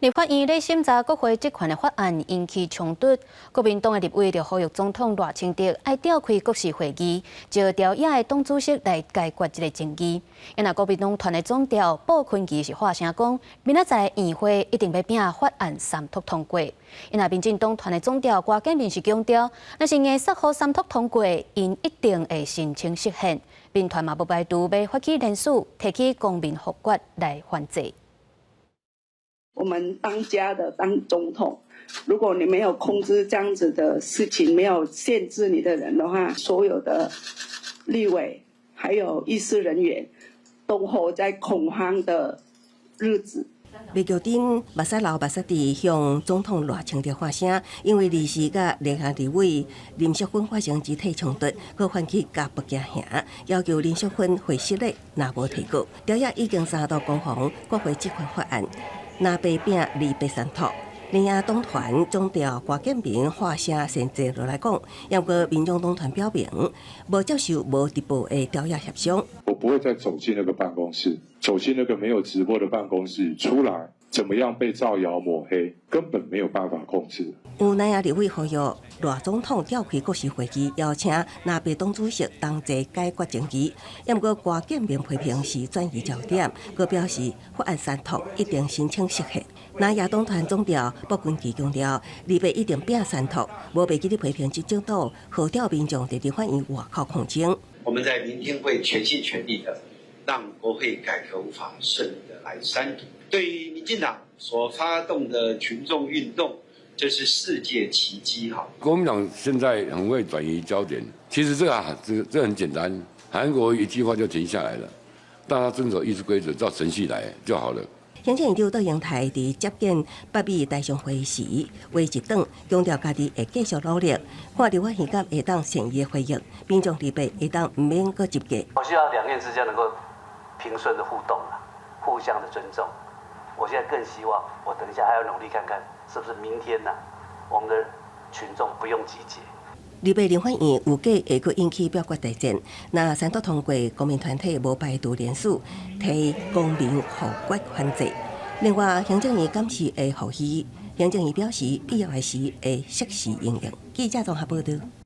立法院咧審查國會職權的法案引起衝突，國民黨的立委就呼籲總統賴清德愛召開國是會議，召朝野的黨主席來解決這个爭議。若國民黨團的總召布坤琪是發聲講，明仔載院會一定欲拚法案三讀通過。若民進黨團的總召郭建民是強調，若是硬塞予三讀通過，𪜶一定會申請釋憲。民團嘛無排除欲發起聯署，提起公民複決來反制。我們當家的當總統，如果你沒有控制這樣子的事情，沒有限制你的人的話，所有的立委還有議事人員都活在恐慌的日子。麥玉珍目屎流目屎滴向總統賴清德發聲，因為臨時佮聯合立委林淑芬發生肢體衝突，閣反去共北京行，要求林淑芬回失禮，若無提告。朝野已經三度攻防國會職權法案，藍白拚二白三讀，連野黨團總召郭建民發聲先坐落來講，毋過民眾黨團表明無接受無直播的朝野協商。我不會再走進那個辦公室，走進那個沒有直播的辦公室，出來怎麼樣被造謠抹黑，根本沒有辦法控制。有南亞立委呼籲賴總統召開國是會議，邀請藍白黨主席同齊解決爭議。毋過郭建民批評是轉移焦點，閣表示法案三讀一定申請釋憲。南亞黨團總召卜君琪強調，二八一定拚三讀，無袂記得批評執政黨號召民眾佇立法院外口抗爭。我們在明天會全心全力的讓國會改革無法順利的來三讀。對於民進黨所發動的群眾運動，這是世界奇蹟哈！國民黨現在很會轉移焦點，其實這個啊，這很簡單，韓國一句話就停下來了，大家遵守議事規則，照程序來就好了。行政院長卓榮泰佇接見北美台商會時，話一長，強調家己會繼續努力，看立法院敢會當善意回應，民眾二八會當毋免閣集結。我希望兩院之間能夠平順的互動，互相的尊重。我現在更希望，我等一下還要努力看看，是不是明天呢？我們的群眾不用集結。二八立法院預計會閣引起表決大戰，若三讀通過，公民團體無排除聯署提公民複決反制。另外，行政院監視會予以，行政院表示必要的時會適時應用。記者綜合報道。